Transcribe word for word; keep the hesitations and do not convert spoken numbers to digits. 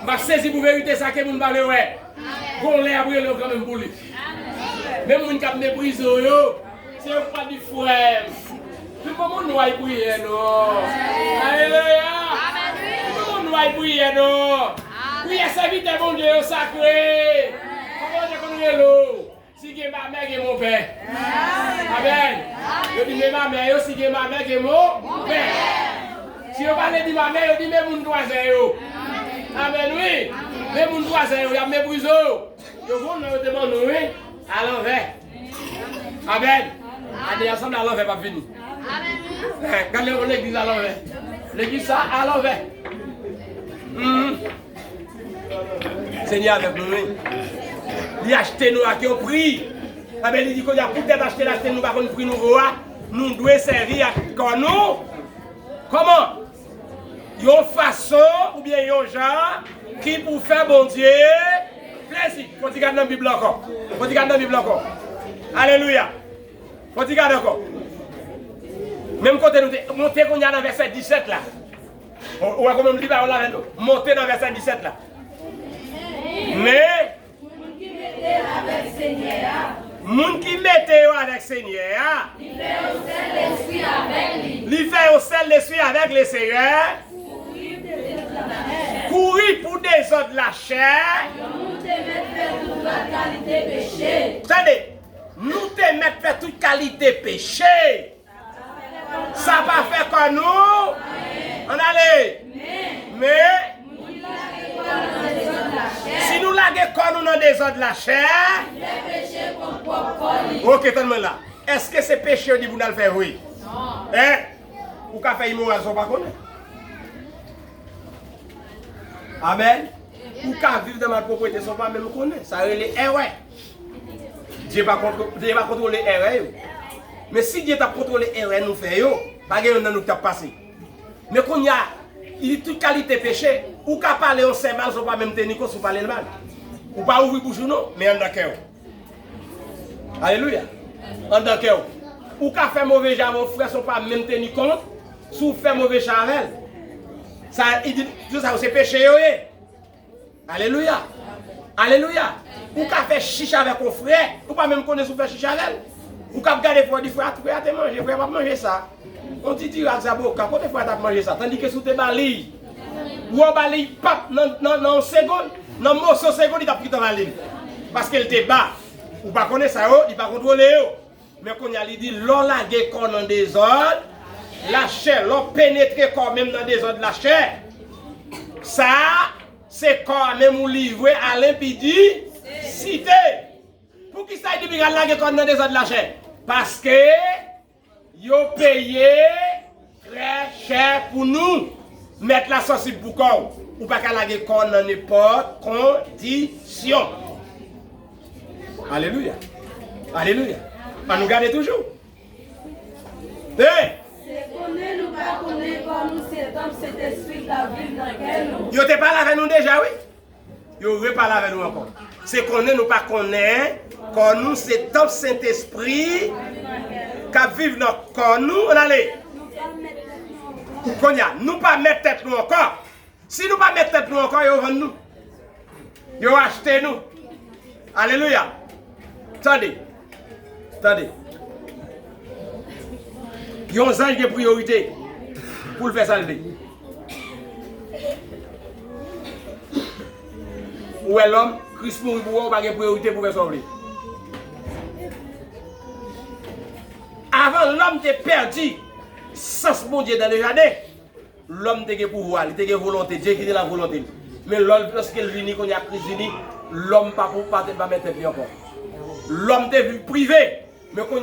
M ap sezi pou verite sa ke moun pa vle wè. Gon lè y ap rele w kanmenm pou li. Menm moun k ap meprize w yo, se yo k pral di frè m. Pi bon moun nou al priyè non. Alelouya. Pi bon moun nou al priyè non. Priyè sèvitè Bondye yo sakre. Kòman yo te konn rele w? Si gen mamè, gen monpè. Amèn. Yo di men mamè yo, si gen mamè, gen monpè. Si yo pa vle di mamè, yo di men moun twazè yo. Amèn, wi. Men moun twazè yo, y ap meprize w. Yo gon non yo te ban nou, wi. Alanvè. Amèn. Ane a sanble alanvè p ap vini. Eh, gade yon legliz alanvè. Legliz sa alanvè. Mhm. Senyè avèk nou, wi. Li achte nou ak yon pri. Enben, li di kounye a, poutèt achte l achte nou pa konn pri nouvo a, nou dwe sèvi ak kò nou. Kòman? Yon fason oubyen yon jan ki pou fè Bondye plezi. Fò n ti gade nan Bib la ankò. Fò n ti gade nan Bib la ankò. Alelouya. Fò n ti gade ankò. Menm kote nou te, monte kounye a nan vèsè disèt la. Ou, ou wè kòman m li pawòl la avè nou? Monte nan vèsè disèt la. Men, Moun ki mete l avèk Senyè a. Moun ki mete yo avèk Senyè a. Li fè yon sèl lespri avèk li. Li fè yon sèl lespri avèk le Senyè. Kouri pou dezòd lachè. Kouri pou dezòd lachè. Yon moun te mèt fè tout lòt kalite peche. Tande, nou te mèt fè tout kalite peche. Sa pa fè kò nou. Ann ale. Men, si nou lage kò nou nan dezòd lachè, ok, tann mwen la. Èske se peche yo di pou n al fè vre? Hein? Ou ka fè imoral san w pa konnen. Amèn. Ou ka viv nan malpwoprete san w pa menm konnen. Sa rele erè. Dye pa kontro-, Dye pa kontwole erè yo. Men si Dye t ap kontwole erè nou fè yo, pa gen yonn nan nou ki t ap pase. Men kounye a, li di tout kalite peche, ou ka pale yon sè mal san w pa menm teni kont si w pale l mal. Ou pa ouvri bouch ou non, men anndan kè w. Alelouya. Anndan kè w. Ou ka fè move jan avè yon frè san w pa menm teni kont si w fè move jan avè l. Sa, li di, tout sa yo se peche yo ye. Alelouya. Alelouya. Ou ka fè chich avèk yon frè, ou pa menm konnen si w fè chich avè l. Ou ka ap gade frè w, di frè a, frè a te manje, frè a p ap manje sa. On ti diri ak zaboka, kote frè a t ap manje sa? Tandike si w te ba li, ou ba li pap nan, nan, nan yon segonn, nan moso segonn, li t ap kite anvale l. Paske l te ba. Ou pa konnen sa yo, li pa kontwole yo. Men kounye a, li di, lè w lage kò w nan dezòd lachè, lè w penetre kò w menm nan dezòd lachè, sa a, se kò a menm ou livre a lenpidisite. Poukisa li di, piga l lage kò l nan dezòd lachè? Paske yo peye trè chè pou nou. Mèt la sansib pou kò w. Ou pa ka lage kò w nan nenpòt kondisyon. Alelouya. Alelouya. Ann nou gade toujou. Hey! Se konnen nou pa konnen kò nou se tanp Sentespri k ap viv nan kè nou. Yo te pale avè nou deja, wi. Yo repale avè nou ankò. Se konnen nou pa konnen kò nou se tanp Sentespri k ap viv nan kò nou. Ann ale. Kounye a, nou pa mèt tèt nou ankò. Si nou pa mèt tèt nou ankò, yo vann nou. Yo achte nou. Alelouya. Tande. Tande. Yon zanj gen priyorite pou l fè sa l vle. Ou wè lòm, Kris mouri pou ou, ou pa gen priyorite pou fè sa w vle. Avan lòm te pèdi sans Bondye dan le jaden, lòm te gen pouvwa, li te gen volonte, Dye ki te la volonte l. Men lòm, lòske l vini, kounye a Kris vini, lòm pa pou, pa te, pa mèt tèt li ankò. Lòm te viv prive, men kounye a